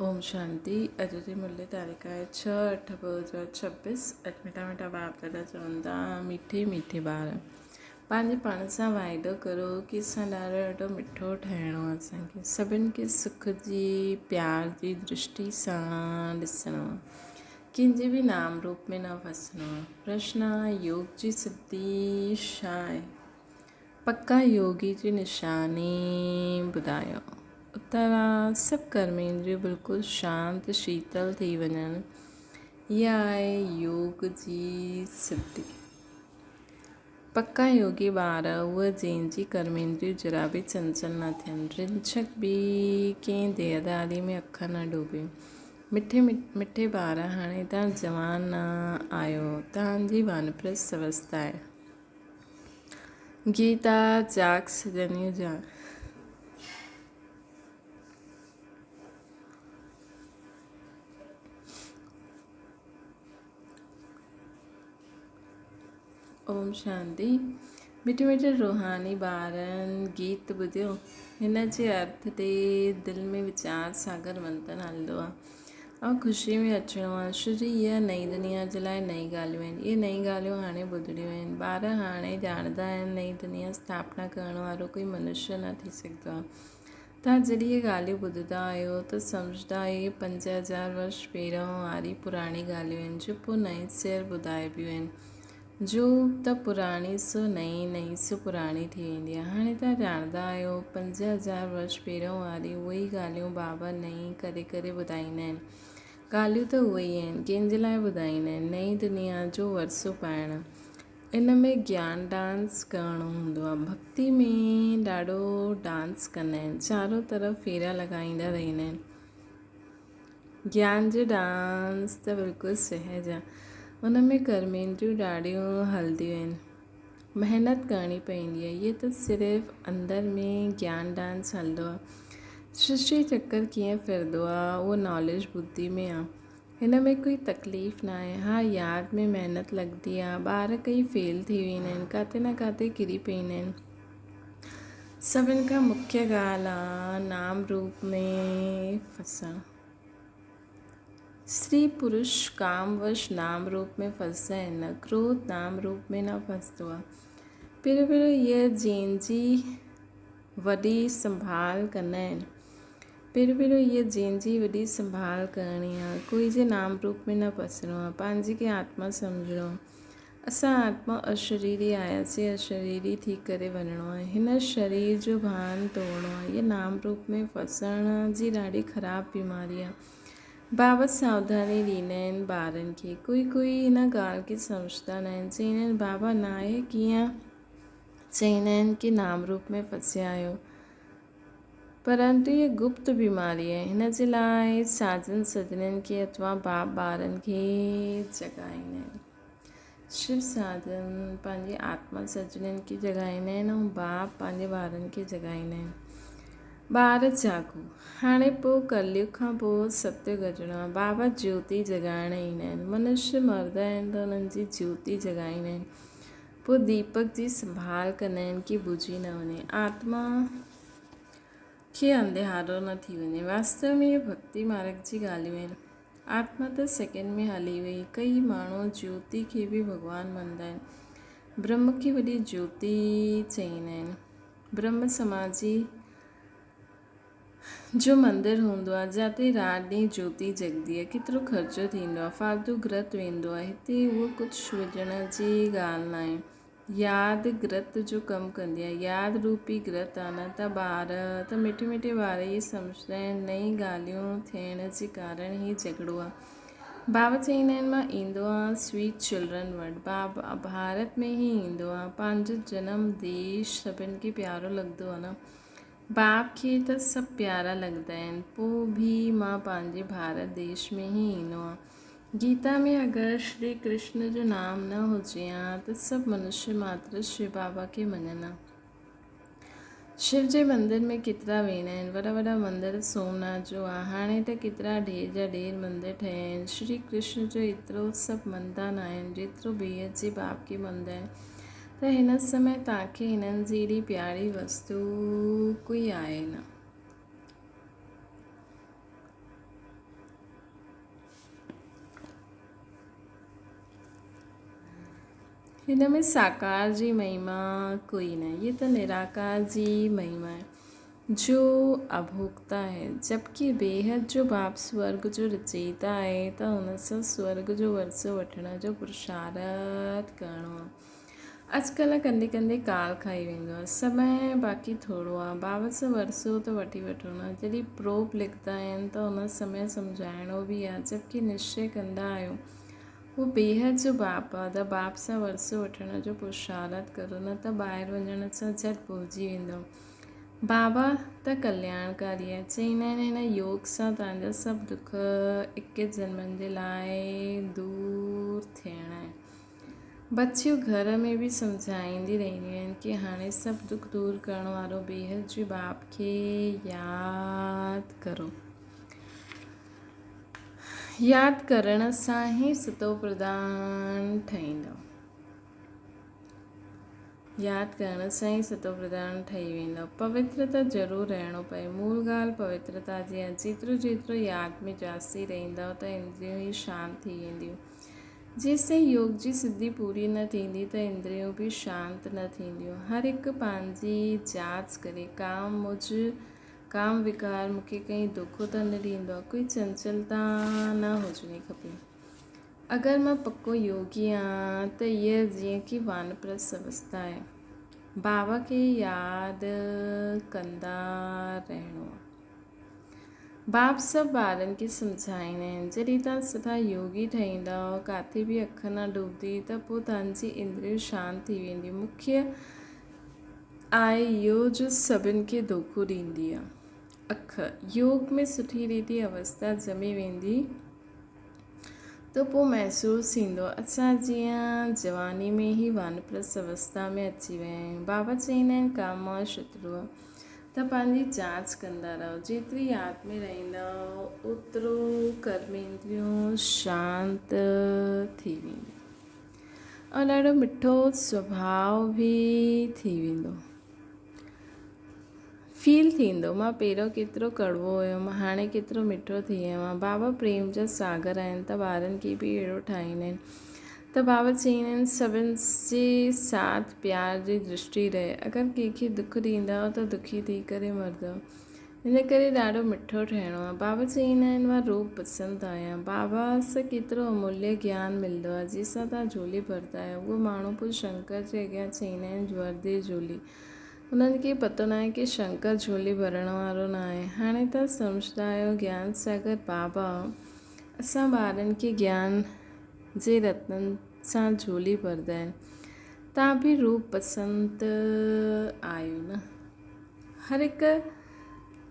اوم شانتي اڄ جي ملي تاريخ آهي ڇهه اٺ 2026 اڄ مٺا مٺا باپ دادا چون ٿا مٺي مٺي ٻار پنهنجي پاڻ سان واعدو ڪرو ڪي اسان ڏاڍو ڏاڍو مٺو ٺهڻو آهي اسان کي سڀن کي سک جي پيار جي درشٽي سان ڏسڻو آهي ڪنهن جي به نام روپ ۾ نه ڦسڻو آهي پرشن يوگ جي سڌي ڇا آهي پڪا يوگي جي نشاني ٻڌايو. اترا سڀ ڪرميندريون بلڪل شانت شيتل ٿي وڃن. اها آهي يوگ جي سڌي. پڪا يوگي ٻار اهي جنهن جي ڪرميندريون ذرا به چنچل نه ٿين. رنڇڪ به ڪنهن ديهداري ۾ اک نه ڊوبي. مٺي مٺي ٻار هاڻي تان جوان نه آهيو. تان جي وانپرست اوستا آهي. گيتا جاڳ سجنيون جاڳ. اوم شانتي مٺي مٺي روحاني ٻارن گيت ٻڌيو هن جي ارٿ تي دل ۾ ويچار ساگر منٿن هلندو آ ۽ خوشي ۾ اچڻو آهي ڇو جو اها نئين دنيا جي لاء نئين ڳالهيون آهن. اهي نئين ڳالهيون هاڻي ٻڌڻيون آهن. ٻار هاڻي ڄاڻندا آهن نئين دنيا اسٿاپنا ڪرڻ وارو ڪوئي منشيه نه ٿي سگهندو آهي. توهان جڏهن اهي ڳالهيون ٻڌندا آهيو ته سمجهندا آهيو اهي 5000 ورش پهريون واري پراڻي ڳالهيون آهن جو پوء نئين سر ٻڌائبيون آهن. جو ته پراڻي سو نئين، نئين سو پراڻي ٿي ويندي آهي. هاڻي توهان ڄاڻندا آهيو، 5000 ورش پهريون واريون اهي ئي ڳالهيون بابا نئين ڪري ڪري ٻڌائيندا آهن. ڳالهيون ته اهي ئي آهن، ڪنهن جي لاء ٻڌائيندا آهن؟ نئين دنيا جو ورثو پائڻ. ان ۾ گيان ڊانس ڪرڻو هوندو آهي. ڀڳتي ۾ ڏاڍو ڊانس ڪندا آهن. چارو طرف ڦيرا لڳائيندا رهندا آهن. گيان جو ڊانس ته بلڪل سهج آ. ان ۾ ڪرميندريون ڏاڍيون هلنديون آهن. محنت ڪرڻي پوندي آ. هيء ته صرف اندر ۾ گيان ڊانس هلندو آ. سرشٽي چڪر ڪيئن ڦرندو آ، اهو ناليج ٻڌي ۾ آ. هن ۾ ڪوئي تڪليف ناهي. ها ياد ۾ محنت لڳندي آ. ٻار ڪئي فيل ٿي ويندا آهن. ڪاٿي نه ڪاٿي ڪري پئيندا آهن. سڀن کان مکيه ڳالهه آ نام روپ ۾ ڦسڻ. استري پرش ڪام وش نام روپ ۾ ڦسدا آهن نه ڪروڌ نام روپ ۾ نه ڦسدو آ. پهريون پهريون هيء جين جي وڏي سنڀال ڪندا آهن. پهريون پهريون هيء جين جي وڏي سنڀال ڪرڻي آ. ڪوئي جي نام روپ ۾ نه ڦسڻو آ. پنهنجي کي آتما سمجهڻو. اسان آتما اشريري آياسين، اشريري ٿي ڪري وڃڻو آهي. هن شرير جو ڀان ٽوڙڻو آهي. هيء نام روپ ۾ ڦسڻ جي ڏاڍي خراب بيماري آهي. بابت ساوڌاني ڏيندا آهن ٻارن کي. ڪوئي ڪوئي هن ڳالهه کي سمجهندا ناهن. چئيندا آهن بابا ناهي ڪيئن چئيندا آهن ڪي نام روپ ۾ ڦسيا آهيو. پرنتو هيء گپت بيماري آهي. هن جي لاء ساجن سڄڻين کي اٿوا باپ ٻارن کي جڳائيندا آهن. شو ساجن پنهنجي آتما سڄڻين کي جڳائيندا آهن ۽ باپ پنهنجي ٻارن کي جڳائيندا آهن. ٻار جاڳو. هاڻي پوء ڪليگ کان پوء ستيگ اچڻو آهي. بابا جيوتي جڳائڻ ايندا آهن. منشيه مردا آهن ته انهن جي جيوتي جڳائيندا آهن. پوء ديپڪ جي سنڀال ڪندا آهن ڪي بجهي نه وڃي، آتما کي انڌيارو نه ٿي وڃي. واستو ۾ اهي ڀڳتي مارڳ جي ڳالهيون آهن. آتما ته سيڪنڊ ۾ هلي وئي. ڪئي ماڻهو جيوتي کي به ڀڳوان مڃندا آهن. برهم کي وڏي جيوتي چئيندا آهن. برهم سماجي جو مندر هوندو آهي، جاتي رات ڏينهن جوتي جڳندي آهي. ڪيترو خرچو ٿيندو آهي، فالتو گرت ويندو آهي. هتي اهو ڪجهه وجهڻ جي ڳالهه ناهي. ياد گرت جو ڪم ڪندي آهي. ياد روپي گرت آهي نه ته ٻار ته مٺي مٺي ٻار اهي سمجهندا آهن نئين ڳالهيون ٿيڻ جي ڪارڻ هي جهڳڙو آهي. بابا چئيندا آهن مان ايندو آهيان سويٽ چلڊرن وٽ. بابا ڀارت ۾ ئي ايندو آهي. پنهنجو جنم ديش سڀن کي پيارو لڳندو آهي نه. باپ کي ته سڀ پيارا لڳندا آهن، پوء به مان پنهنجي ڀارت ديش ۾ ئي ايندو آهيان. گيتا ۾ اگر شري ڪرشن جو نام نه هجي ها ته سڀ منشي ماتر شو بابا کي مڃن ها. شو جي مندر ۾ ڪيترا ويندا آهن، وڏا وڏا مندر سومناٿ جو آهي، هاڻي ته ڪيترا ڍير جا ڍير مندر ٺهيا آهن. شري ڪرشن جو ايترو سڀ مڃندا ناهن، جيترو بيحد جي باپ کي مڃندا آهن. ته هن سمي توهان کي هنن جهڙي پياري وستو ڪوئي آهي نه. هن ۾ ساڪار جي مهما ڪوئي نه، هي ته نراڪار جي مهما آهي، جو اڀوڪتا آهي. جبڪه بيحد جو باپ سورڳ جو رچيتا آهي ته هن سان سورڳ جو ورثو وٺڻ جو پرشارٿ ڪرڻو آهي. اڄڪلهه ڪندي ڪندي ڪال کائي ويندو آهي. سمي باقي ٿورو آهي. بابا سان ورثو ته وٺي وٺو نه. جڏهن پروب لکندا آهن ته ان سمي سمجهائڻو به آهي. جبڪه نشچي ڪندا آهيو. هو بيحد جو باپ آهي ته باپ سان ورثو وٺڻ جو پرشارٿ ڪرو نه ته ٻاهر وڃڻ سان جهٽ ڀلجي ويندؤ. بابا ته ڪلياڻڪاري آهي. چئيندا آهن هن يوگ سان توهان جا سڀ دک اڪيس جنمن جي لاء دور ٿيڻا آهن. بچيون گهر ۾ به سمجهائيندي رهنديون آهن ڪي هاڻي سڀ دک دور ڪرڻ وارو بيحد جي باپ کي ياد ڪرو. ياد ڪرڻ سان ئي ستو پرڌان ٺهيندو. ياد ڪرڻ سان ئي ستو پرڌان ٺهي ويندو. پوتر ته ضرور رهڻو پئي. مول ڳالهه پوترتا جي آهي. جيترو جيترو ياد ۾ جاستي رهندؤ ته اندريون ئي شانت ٿي وينديون. جيستائين يوگ جي سڌي پوري نه ٿيندي ته اندريون به شانت نه ٿينديون. هر هڪ پنهنجي جاچ ڪري. ڪام مجھ ڪام وڪار مون کي ڪئين دوکو ته نه ڏيندو آهي، ڪوئي چنچلتا نه هجڻي کپي. اگر مان پڪو يوگي آهيان ته هيء جيئن ڪي وانپرست اوستا آهي. بابا کي ياد ڪندا رهڻو آهي. باپ سڀ ٻارن کي سمجهائيندا آهن، جڏهن توهان سدا يوگي ٺهيندؤ، ڪاٿي به اک نه ڊوبندي ته پوء توهان جي اندريون شانت ٿي وينديون. مکيه آء اهو جو سڀن کي دوکو ڏيندي آ. اک، يوگ ۾ سٺي ريتي اوستا ڄمي ويندي ته پوء محسوس ٿيندو اسان جيئن جواني ۾ ئي وانپرست اوستا ۾ اچي ويا آهيون. بابا چئيندا آهن ڪام مان شترو ته پنهنجي جاچ ڪندا رهو. جيتري ياد ۾ رهندؤ اوترو ڪرميندريون شانت ٿي وينديون. ۽ ڏاڍو مٺو سڀاء به ٿي ويندو. فيل ٿيندو مان پهريون ڪيترو ڪڙوو هيم هاڻي ڪيترو مٺو ٿي ويو آهيان. بابا پريم جا ساگر آهن ته ٻارن کي به اهڙو ٺاهيندا آهن ته بابا چئيندا آهن سڀن جي ساٿ پيار جي درشٽي رهي اگر ڪنهن کي دک ڏيندؤ ته دکي ٿي ڪري مرندؤ. ان ڪري ڏاڍو مٺو ٺهڻو آهي. بابا چئيندا آهن مان روپ پسند آهيان. بابا سان ڪيترو اموليه گيان ملندو آهي جنهن سان توهان جهولي ڀردا آهيو. اهو ماڻهو پوء شنڪر جي اڳيان چئيندا آهن ڀر the جهولي. انهن کي پتو ناهي ڪي شنڪر جهولي ڀرڻ وارو ناهي. هاڻي توهان سمجهندا آهيو گيان ساگر بابا اسان ٻارن کي گيان جي رتنن سان جهولي ڀردا آهن. توهان به روپ پسند آهيو نه. هر هڪ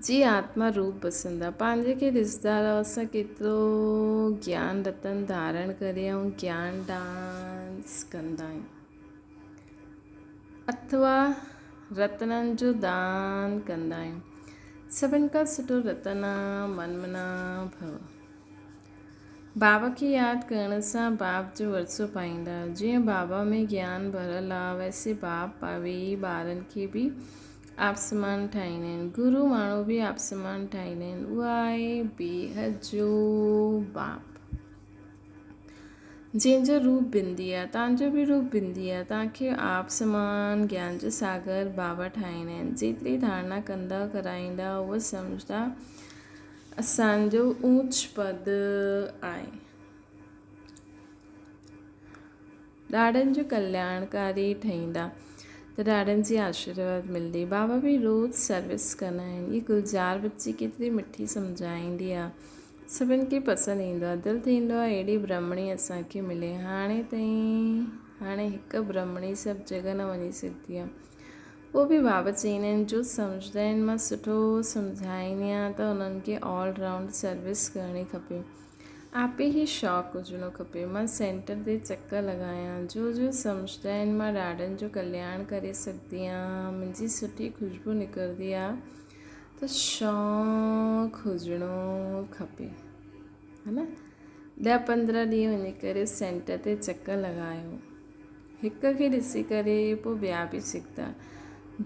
جي آتما روپ پسند آ. پنهنجي کي ڏسندا رهو اسان ڪيترو گيان رتن ڌارڻ ڪري ۽ گيان ڊانس ڪندا آهيون اٿوا رتنن جو دان ڪندا آهيون. سڀن کان سٺو رتن آ من منا ڀو. بابا کي ياد ڪرڻ سان باپ جو ورثو پائيندا. جيئن بابا ۾ گيان ڀريل آ ويسي باپ ويهي ٻارن کي به آپ سمان ٺاهيندا آهن. گرو ماڻهو به آپ سمان ٺاهيندا آهن. اهو آهي بيحد جو باپ. جنهن جو روپ بندي آ. تان جو به روپ بندي آ. تان کي آپ سمان گيان جو ساگر بابا ٺاهيندا آهن. جيتري ڌارڻا ڪندا ڪرائيندا اهو سمجهندا اسان جو اوچ پد آهي. ڏاڏن جو ڪلياڻڪاري ٺهيندا ته ڏاڏن جي آشيرواد ملندي. بابا به روز سروس ڪندا آهن. هي گلزار ٻچي ڪيتري مٺي سمجهائيندي آ. سڀن کي پسند ايندو آ. دل ٿيندو آ اهڙي برهمڻي اسان کي ملي. هاڻي تائين هاڻي هڪ برهمڻي سڀ جڳهه نه وڃي سگهندي آ. پوء به بابا چئيندا آهن جو سمجهندا آهن مان سٺو سمجهائيندي آهيان ته انهن کي آل رائونڊ سروس ڪرڻي کپي. آپي هي شوق هجڻو کپي مان سينٽر تي چڪر لڳايان جو جو سمجهندا آهن مان ڏاڏن جو ڪلياڻ ڪري سگهندي آهيان منهنجي سٺي خوشبو نڪرندي آهي ته شوق هجڻو کپي ها نه 10 15 ڏينهن وڃي ڪري سينٽر تي چڪر لڳايو. هڪ کي ڏسي ڪري پوء ٻيا به سکندا.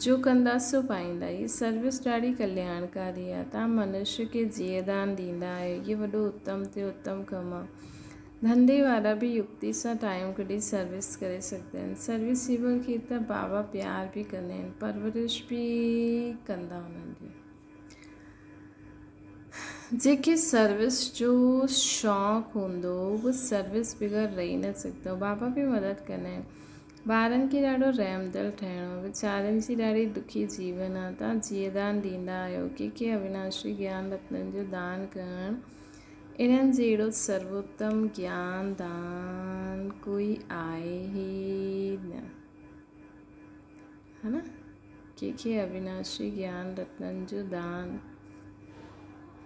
جو ڪندا سو پائيندا. هيء سروس ڏاڍي ڪلياڻڪاري آهي. توهان منشيء کي جيئدان ڏيندا آهيو. هيء وڏو اتم تي اتم ڪم آهي. ڌنڌي وارا به يڪتي سان ٽائيم ڪڍي سروس ڪري سگهندا آهن. سروسيبل کي ته بابا پيار به ڪندا آهن، پرورش به ڪندا انهن جي. جنهن کي سروس جو شوق هوندو اهو سروس بغير رهي نه سگهندو. بابا به مدد ڪندا آهن. ٻارن کي ڏاڍو رحمدل ٺهڻو. ويچارن جي ڏاڍي دکي جيون آ. تان جيئدان ڏيندا آهيو. ڪي ڪي اويناشي گيان رتنن جو دان ڪرڻ انهن جهڙو سرووتم گيان دان ڪوئي آهي ئي نه. ها نه؟ ڪنهن کي اويناشي گيان رتنن جو دان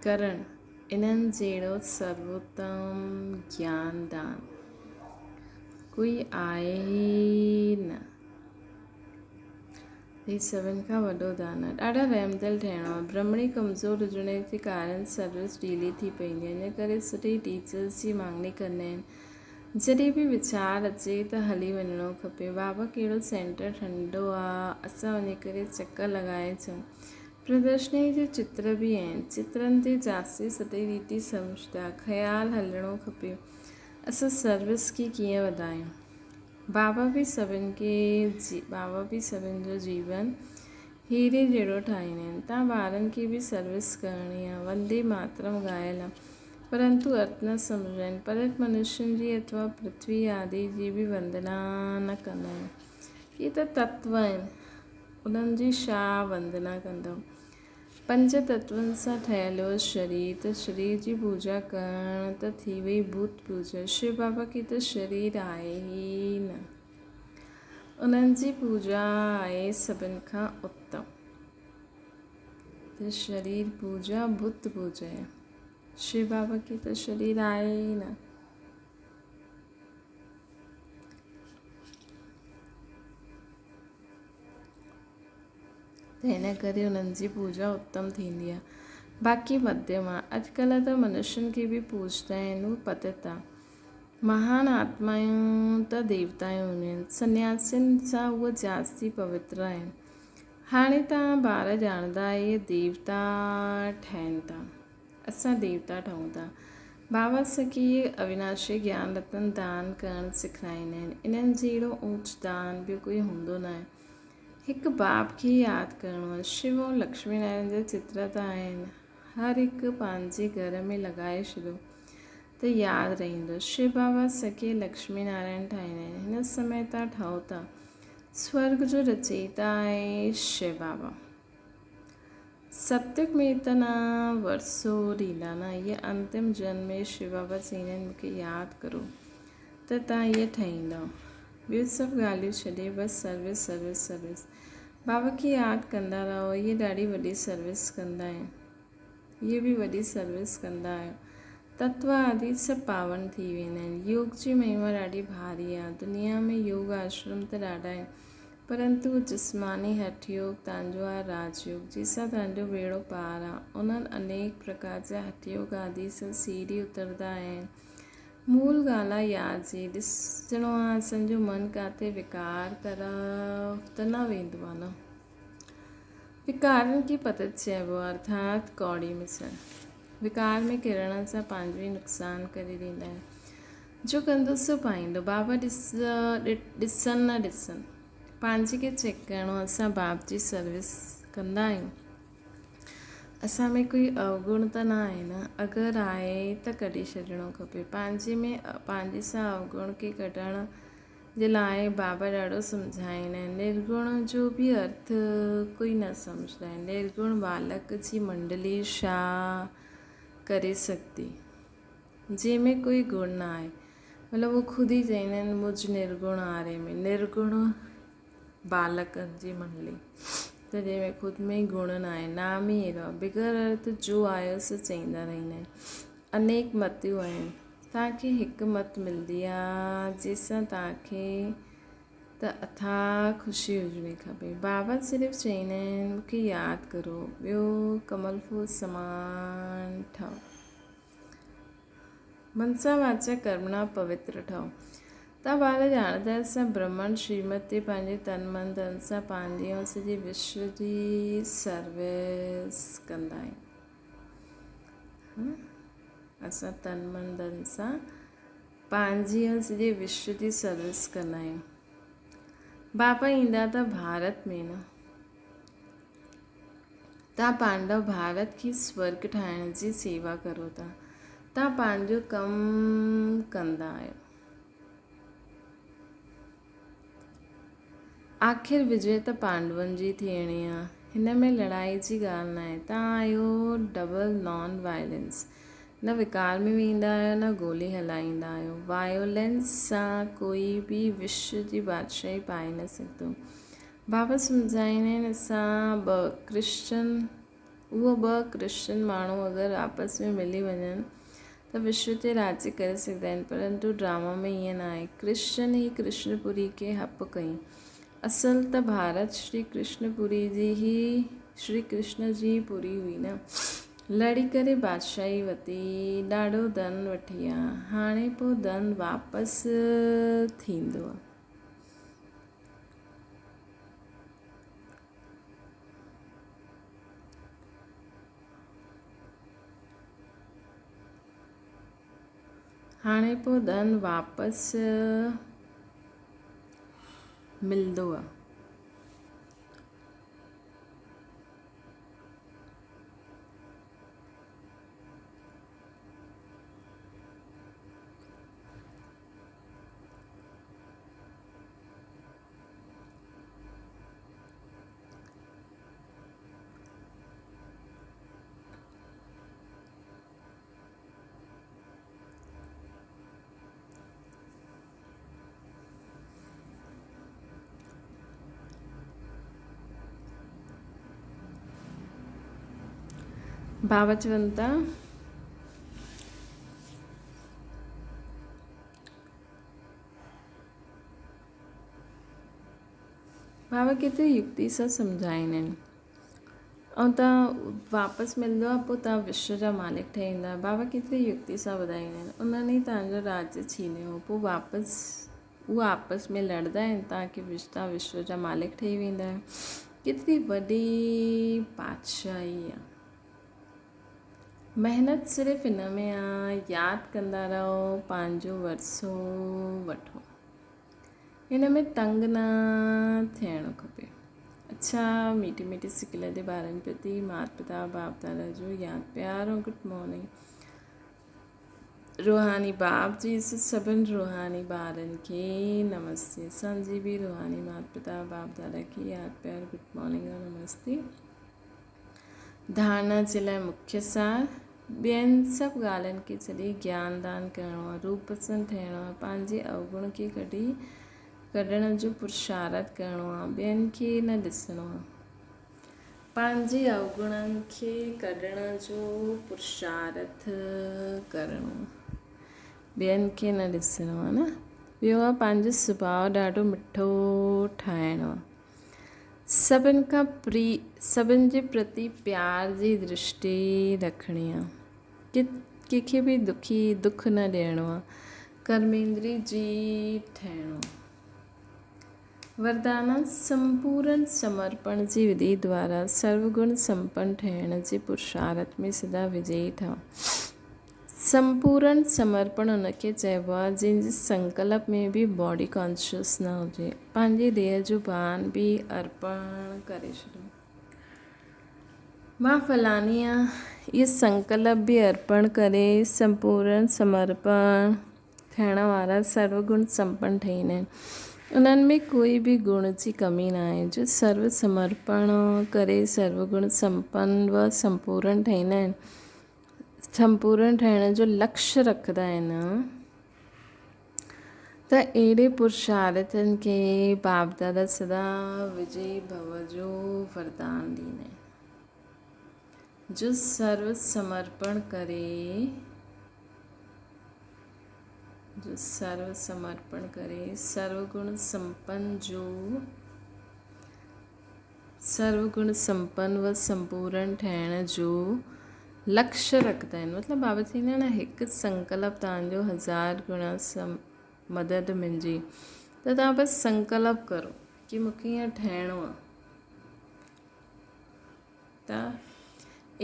ڪرڻ انهن جهڙو سرووتم گيان دان ڪوئي آهي ئي نه. هي سڀن کان وڏو دان آهي. ڏاڍا رحمدل ٺهڻو آهي. برهمڻي ڪمزور هجڻ جي ڪارڻ سروس ڍيلي ٿي پوندي آهي. ان ڪري سٺي ٽيچرس جي مانگڻي ڪندا آهن. جڏهن به ويچار اچي ته هلي وڃڻو کپي. بابا ڪهڙو سينٽر ٺنڊو آ اسان وڃي ڪري چڪر لڳائي اچون. پردرشني جي چتر به آهن. چترن تي جاستي سٺي ريتي سمجهدا. خيال هلڻو کپي. اسان سروس کي ڪيئن وڌايون. بابا به سڀن کي بابا به سڀن جو جيون هيري جهڙو ٺاهيندا آهن. تان ٻارن کي به سروس ڪرڻي آ. وندي ماترم ڳايل آ. پرنتو ارٿ نه سمجهندا آهن. پرت منشين جي اٿوا پرٿوي آدي جي به وندنا نه ڪندا آهن. اهي ته تتو آهن. انهن جي ڇا وندنا ڪندؤ. پنج تتون سان ٺهيل اهو شرير ته شرير جي پوڄا ڪرڻ ته ٿي وئي ڀوت پوڄا. شو بابا کي ته شرير آهي ئي نه. انهن جي پوڄا آهي سڀن کان اتم. ته شرير پوڄا ڀوت پوڄا آهي. شو بابا کي ته شرير آهي ئي نه. ته ان ڪري انهن جي پوڄا اتم ٿيندي آهي. باقي مڌيم آهي. اڄڪلهه ته منشين کي به پوڄندا آهن، هو پتت آهي. مهان آتمائون ته ديوتائون هونديون آهن. سنياسين سان اهي جاستي پوتر آهن. هاڻي توهان ٻار ڄاڻندا اهي ديوتا ٺهن ٿا. اسان ديوتا ٺهون ٿا. بابا اسان کي اهي اويناشي گيان رتن دان ڪرڻ سکرائيندا آهن. انهن جهڙو اوچ دان ٻيو ڪوئي هوندو ناهي. هڪ باب کي ياد ڪرڻو آهي. شو ۽ لڪشمي نارائڻ جا چتر ته آهن. هر هڪ پنهنجي گهر ۾ لڳائي ڇڏيو ته ياد رهندو. شو بابا سکي لڪشمي نارائڻ ٺاهيندا آهن. هن سمي تان ٺهو ٿا. سورڳ جو رچيتا آهي شو بابا. ستيگ ۾ ته نه ورثو ڏيندا نه. هيء انتم جنم ۾ شو بابا چئيندا آهن مون کي ياد ڪرو ته تان هيء ٺهيندؤ. ٻيون سڀ ڳالهيون ڇڏي بس سروس سروس سروس. بابا کي ياد ڪندا رهو. هيء ڏاڍي وڏي سروس ڪندا آهن. هيء به وڏي سروس ڪندا آهيو. تتو آدي سڀ پاون ٿي ويندا آهن. يوگ جي مهما ڏاڍي ڀاري آهي. دنيا ۾ يوگ آشرم ته ڏاڍا آهن. پرنتو جسماني هٺ يوگ تانجو آ راج يوگ جي سان تانجو ٻيڙو پار آ. انهن انيڪ پرڪار جا هٺ يوگ آدي سان سيڙهي اتردا آهن. مول ڳالهه آ ياد جي ڏسڻو آ اسان جو من ڪاٿي وڪار طرف ته نه ويندو آ نه. وڪارن کي پتت چئبو آ ارٿات ڪوڙي مثل. وڪار ۾ ڪرڻ سان پنهنجو ئي نقصان ڪري ڏيندا آهن. جو ڪندو سو پائيندو. بابا ڏس ڏسن نه ڏسن. پنهنجي کي چيڪ ڪرڻو اسان باپ جي سروس ڪندا آهيون. اسان ۾ ڪوئي اوگڻ ته نه آهي نه. اگر آهي ته ڪڍي ڇڏڻو کپي. پنهنجي ۾ پنهنجي سان اوگڻ کي ڪڍڻ جي لاء بابا ڏاڍو سمجهائيندا آهن. نرگڻ جو به ارٿ ڪوئي نه سمجهندا آهن. نرگڻ ٻالڪ جي منڊلي ڇا ڪري سگهندي. جنهن ۾ ڪوئي گڻ نه آهي. مطلب هو خود ئي چئيندا آهن مجھ نرگڻ آري ۾ نرگڻ بالڪن جي منڊلي ته جنهن ۾ خود ۾ گڻ نه آهي نام ئي اهڙو آهي بغير ارٿ جو آيو سو چئيندا رهندا آهن انيڪ متيون آهن توهان کي هڪ مت ملندي آهي جنهن سان توهان کي ته اٿاهه خوشي هجڻي کپي. بابا صرف چئيندا آهن مون کي ياد ڪرو ٻيو ڪمل ڦول سمان ٺهو. منسا واچا ڪرمڻا پوتر ٺهو. تان ٻار ڄاڻندا اسان برهمڻ شريمت تي پنهنجي تن من ڌن سان پنهنجي ۽ سڄي وشو جي سروس ڪندا آهيون. اسان تن من ڌن سان پنهنجي ۽ سڄي وشو جي سروس ڪندا آهيون. بابا ايندا ته ڀارت ۾ نه. تان پانڊو ڀارت کي سورڳ ٺاهڻ جي سيوا ڪرو ٿا. تان پنهنجو ڪم ڪندا آهيو. آخر وجي ته پانڊون جي ٿيڻي آ. هن ۾ لڙائي جي ڳالهه ناهي. تان آهيو ڊبل نان وائلنس. نه وڪار ۾ ويندا آهيو نه گولي هلائيندا آهيو. وائولينس سان ڪوئي به وشو جي بادشاهي پائي نه سگهندو. بابا سمجهائيندا آهن اسان ٻه ڪرسچن اهو ٻه ڪرسچن ماڻهو اگر آپس ۾ ملي وڃن ته وشو تي راڄ ڪري سگهندا آهن پرنتو ڊراما ۾ ائين نه آهي ڪرشن ئي ڪرشن پوري کي هپ ڪئي اصل ته ڀارت شري ڪرشن پوري جي ئي شري ڪرشن جي ئي پوري هئي نه لڙي ڪري بادشاهي وتي ڏاڍو ڌن وٺي آ هاڻي پو ڌن واپس ٿيندو. هاڻي پوء ڌن واپس ملندو آ. بابا چون ٿا. بابا ڪيتري يڪتي سان سمجهائيندا آهن ۽ تان واپس ملندو آهي پوء تان وشو جا مالڪ ٺهي ويندا بابا ڪيتري يڪتي سان ٻڌائيندا آهن انهن ئي تان جو راڄ ڇينيو هو پوء واپس هو آپس ۾ لڙندا آهن تان کي تان وشو جا مالڪ ٺهي ويندا آهيو ڪيتري وڏي بادشاهي آهي محنت صرف ان ۾ آ ياد ڪندا رهو پنهنجو ورثو وٺو هن ۾ تنگ نه ٿيڻو کپي اڇا ميٺي ميٺي سڪل جي ٻارن پرتي مات پتا باپ دادا جو ياد پيار ۽ گڊ مارننگ روحاني باپ جي سڀن روحاني ٻارن کي نمستي اسان جي به روحاني مات پتا باپ دادا کي ياد پيار گڊ مارننگ ۽ نمستي ڌارڻا جي لاء مکيه سار، ٻين سڀ ڳالهين کي ڇڏي گيان دان ڪرڻو آهي، روپ پسند ٺهڻو آهي، پنهنجي اوگڻ کي ڪڍي ڪڍڻ جو پرشارٿ ڪرڻو آهي، ٻين کي نه ڏسڻو آهي. پنهنجي اوگڻن کي ڪڍڻ جو پرشارٿ ڪرڻو آهي، ٻين کي نه ڏسڻو آهي نه. ٻيو آهي پنهنجو سڀاء ڏاڍو مٺو ٺاهڻو آهي. سڀن کان پري سڀن جي پرتي پيار جي درشٽي رکڻي آ. ڪنهن کي به دکي دک نه ڏيڻو آ. ڪرميندري جي ٺهڻو آ. وردانا سمپورن سمرپڻ جي وڌي دوارا سروگڻ سمپن ٺهڻ جي پرشارٿ ۾ سدا وجئي ٺهو. سمپورڻ سمرپڻ ان کي چئبو آهي جنهن جي سنڪلپ ۾ به باڊي ڪانشس نه هجي. پنهنجي ديهه جو ڀان به ارپڻ ڪري ڇڏيو. مان فلاڻي آهيان اهو سنڪلپ به ارپڻ ڪري سمپورڻ سمرپڻ ٿيڻ وارا سرو گڻ سمپن ٺهيندا آهن. انهن ۾ ڪوئي به گڻ جي ڪمي ناهي جو سرو سمرپڻ ڪري سرو گڻ سمپن و سمپورڻ ٺهيندا آهن. سمپورڻ ٺهڻ جو لڪش رکندا آهن ته اهڙي پرشارٿن کي باپ دادا سدا وجئي ڀو جو وردان ڏيندا آهن جو سرو سمرپڻ ڪري جو سرو سمرپڻ ڪري سرو گڻ سمپن جو سرو گڻ سمپن و سمپورڻ ٺهڻ جو لڪش رکندا آهن مطلب بابا چوندا آهن نه هڪ سنڪلپ توهان جو هزار گڻا سم مدد منهنجي ته توهان بس سنڪلپ ڪرو ڪي مون کي ائين ٺهڻو آهي ته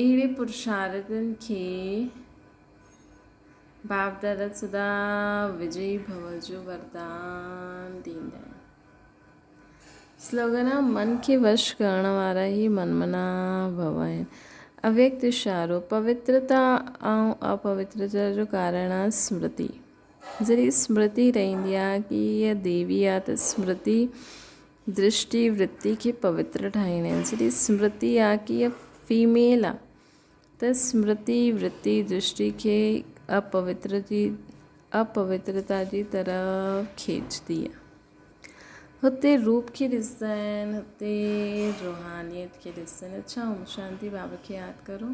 اهڙي پرشارتن کي باپ دادا سدا وجئي ڀو جو وردان ڏيندا آهن. سلوگن، من کي وش ڪرڻ وارا ئي منمنا ڀو آهن. اويڪت اشارو، پوترتا ۽ اپوترتا جو ڪارڻ آهي سمرتي. جڏهن سمرتي رهندي آهي ڪي هيء ديوي آهي ته سمرتي درشٽي ورتي کي پوتر ٺاهيندي آهي. جڏهن سمرتي آهي ڪي هيء فيميل آهي ته سمرتي ورتي درشٽي کي اپوتر جي اپوترتا جي طرف کيچندي آهي. هتي روپ کي ڏسندا آهن، هتي روحانيت کي ڏسندا آهن. اڇا اوم شانتي بابا کي ياد ڪرو.